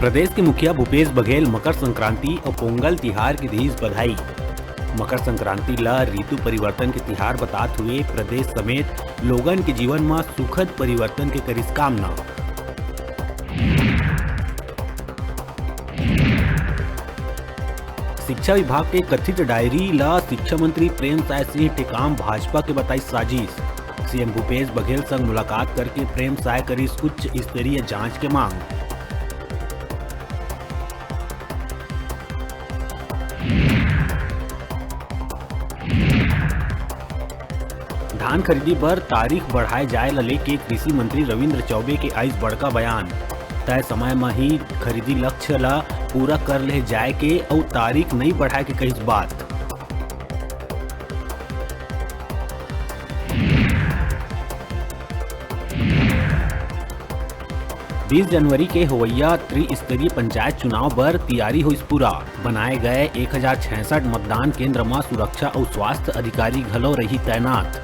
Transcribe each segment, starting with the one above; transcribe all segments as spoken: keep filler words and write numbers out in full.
प्रदेश के मुखिया भूपेश बघेल मकर संक्रांति अउ पोंगल तिहार के दिहिस बधाई। मकर संक्रांति ल ऋतु परिवर्तन के तिहार बतात हुए प्रदेश समेत लोगन के जीवन म सुखद परिवर्तन के करिस कामना। शिक्षा विभाग के कथित डायरी ल शिक्षा मंत्री प्रेम साय सिंह टेकाम भाजपा के बताइस साजिश। सीएम भूपेश बघेल संग मुलाकात करके प्रेम साय करिस उच्च स्तरीय जांच के मांग। धान खरीदी बर तारीख बढ़ाए जाए ल लेके कृषि मंत्री रविंद्र चौबे के आइस बड़का बयान। तय समय म ही खरीदी लक्ष्य ल पूरा कर ले जाए के अउ तारीख नइ बढ़ाए के कहिस बात। बीस जनवरी के होवइया त्रिस्तरीय पंचायत चुनाव बर तियारी होइस पूरा। बनाए गए एक हजार छियासठ मतदान केंद्र म सुरक्षा अउ स्वास्थ्य अधिकारी घलो रही तैनात।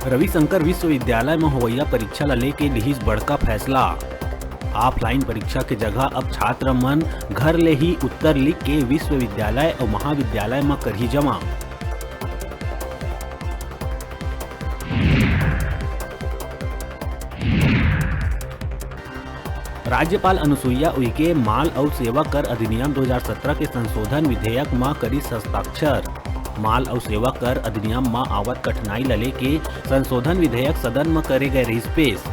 रविशंकर विश्वविद्यालय म होवइया परीक्षा ल लेके लिहिस बड़का फैसला। ऑफलाइन परीक्षा के जगह अब छात्र मन घर ले ही उत्तर लिख के विश्वविद्यालय अउ महाविद्यालय म करही जमा। राज्यपाल अनुसुईया उइके माल अउ सेवा कर अधिनियम दो हजार सत्रह के संशोधन विधेयक म करिस हस्ताक्षर। माल अउ सेवा कर अधिनियम म आवत कठिनाई ल लेके संशोधन विधेयक सदन म करे गए रहिस पेश।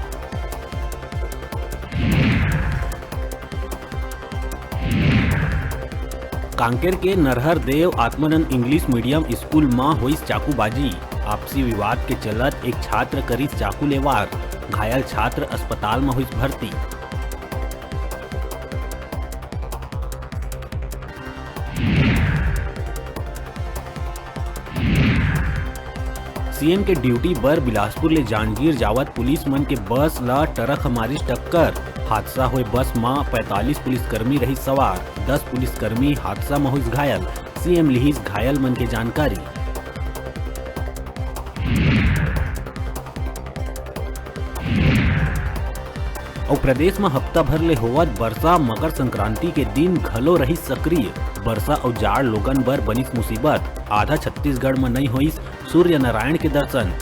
कांकेर के नरहर देव आत्मानंद इंग्लिश मीडियम स्कूल म होइस चाकूबाजी। आपसी विवाद के चलत एक छात्र करिस चाकू ले वार। घायल छात्र अस्पताल म होइस भर्ती। सीएम के ड्यूटी बर बिलासपुर ले जांजगीर जावत पुलिस मन के बस ला ट्रक ह मारिस टक्कर। हादसा होए बस म पैंतालीस पुलिसकर्मी रहिस सवार, दस पुलिसकर्मी हादसा म होइस घायल। सीएम लिहिस घायल मन के जानकारी। अउ प्रदेश म हफ्ता भर ले होवत बरसा, मकर संक्रांति के दिन घलो रहिस सक्रिय। बरसा अउ जाड़ लोगन बर बनिस मुसीबत। आधा छत्तीसगढ़ म नइ होइस सूर्य नारायण के दर्शन।